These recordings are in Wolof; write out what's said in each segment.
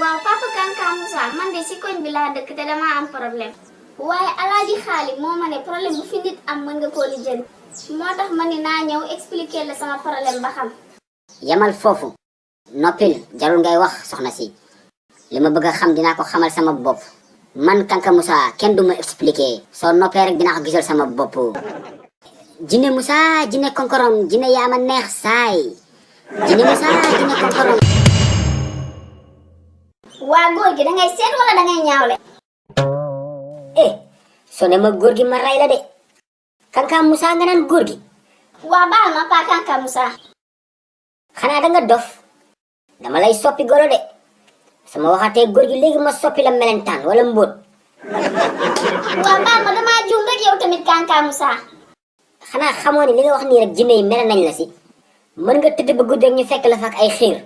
waaw papa Kanka Moussa man de si koñ bi laa dëkk te dama am problème waaye alaaji xaali moo ma ne problème bu fi nit am mën nga koo lijjanti moo tax ma ne naa ñëw expliquer la sama problème ba xam. yamal foofu noppil jarul ngay wax soxna si li ma bëgg a xam dinaa ko xamal sama bopp man Kanka Moussa kenn du ma expliquer soo noppee rek dinaa ko gisal sama bopp. Jinne Moussa jinne konkorom jinne yaa ma neex saay jinne Moussa jinne konkorom. waa góor gi dangay seet wala dangay ñaawle. soo ne ma góor gi ma ray la de Kanka Moussa nga naan góor gi. waa baal ma pa Kanka Moussa. xanaa danga dof dama lay soppi golo de sama waxatee góor gi léegi ma soppi la melentaan wala mbóot. waa baal ma damaa juum rek yow tamit Kanka Moussa. xanaa xamoo ni li nga wax nii rek jinne yi mere nañ la si mën nga tëdd ba guddi rek ñu fekk la fa ak ay xiir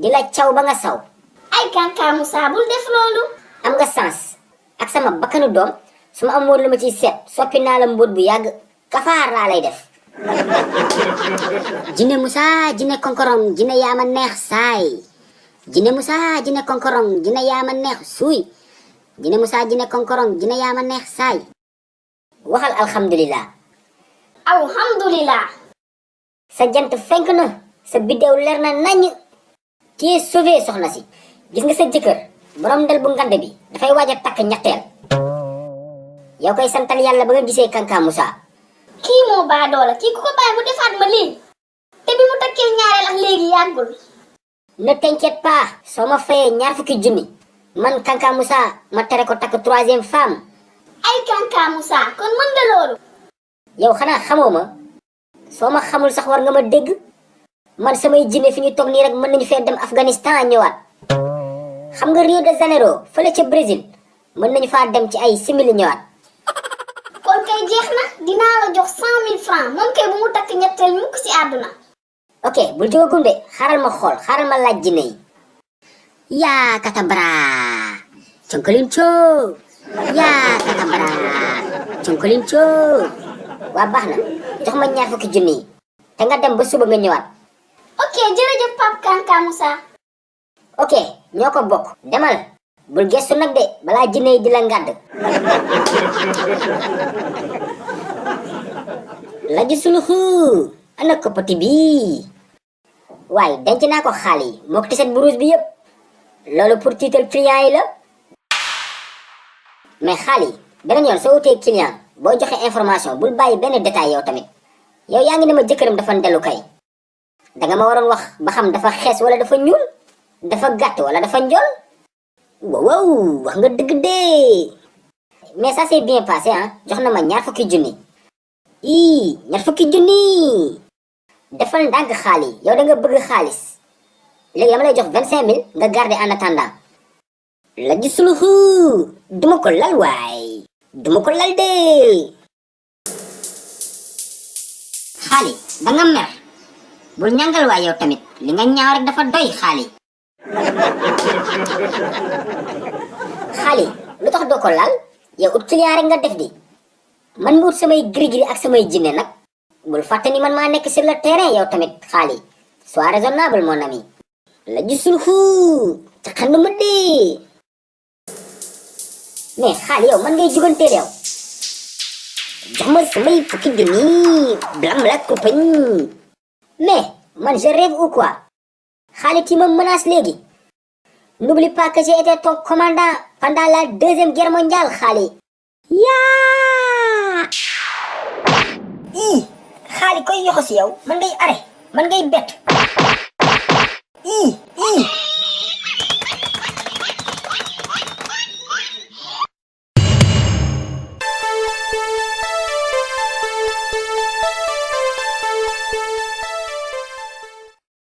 di la caw ba nga saw. ay Kanka Moussa bul def loolu. am nga sens ak sama bakkanu doom su ma amoon lu ma ciy seet soppi naa la mbóot bu yàgg kafaar laa lay def. jinne Moussa jinne konkorom jinne yaa ma neex saay jinne Moussa jinne konkorom jinne yaa ma neex suuy jinne Moussa jinne konkorom jinne yaa ma neex saay waxal alhamdulillah. alhamdulillah. sa jant fenk na sa biddéew leer na naññ ci sauvé soxna si gis nga sa jëkkër borom ndel bu ngande bi dafay waaj a takk ñetteel yow koy santal yàlla ba nga gisee Kanka Moussa. kii moo baadoola kii ku ko bàyyi mu defaat ma lii te bi mu takkee ñaareel ak léegi yàggul. ne t'inquiète pas soo ma fayee 20 junni man Kanka Moussa ma tere ko takk 3e femme. ay Kanka Moussa kon mën nga loolu. yow xanaa xamoo ma soo ma xamul sax war nga ma dégg man samay jinne fi ñu toog nii rek mën nañu fee dem Afghanistan ñëwaat xam nga Rio de Janeiro fële ca Brésil mën nañu faa dem ci ay simili ñëwaat. kon kay jeex na dinaa la jox 100 000 francs moom kay bu mu takk ñetteel mukk ci àdduna. ok bul jógagum de xaaral ma xool xaaral ma laaj jinne yi. yaa katabara conkolin coo yaa katabara conkolin coo. waa baax na jox ma 20 junni yi te nga dem ba suba nga ñëwaat. ok jërëjëf Pape Kanka Moussa. ok ñoo ko bokk demal bul gestu nag de balaa jinne yi di la ngàdd. laji suluxu ana koppati bi waaye denc naa ko xaal yi moo ko tiset bu rouge bi yëpp loolu pour tiital client yi la mais xaal yi beneen yoon soo wutee client boo joxe information bul bàyyi benn détail yow tamit yow yaa ngi ne ma jëkkëram dafa ndellu kay danga ma waroon wax ba xam dafa xees wala dafa ñuul dafa gàtt wala dafa njool waaw wax nga dëgg de mais ça s'est bien passé ah jox na ma 20 junni ii 20 junni defal ndànk xaalis yow da nga bëgg xaalis léegi dama lay jox 25000 nga garder en attendant la gisuluxu duma ko lal waay duma ko lal de xaalis da nga mer bul ñàngal waay yow tamit li nga ñaaw rek dafa doy xaalis xaalis lu tax doo ko lal yow ut client rek nga def di man mu ut samay giri-giri ak samay jinne nag bul fàtte ni man maa nekk sur le terrain yow tamit xaalis sois raisonnable mon ami la gisul xuu ca xandu ma dee mais xaalis yow man ngay juganteel yow jox ma samay fukki junni blam la compagnie mais man je rêve ou quoi xaalis ti ma menace léegi n'oublie pas que j'ai été ton commandant pendant la 2e guerre mondiale xaalis yaa ii xaalis koy yoxo si yow man ngay are man ngay bett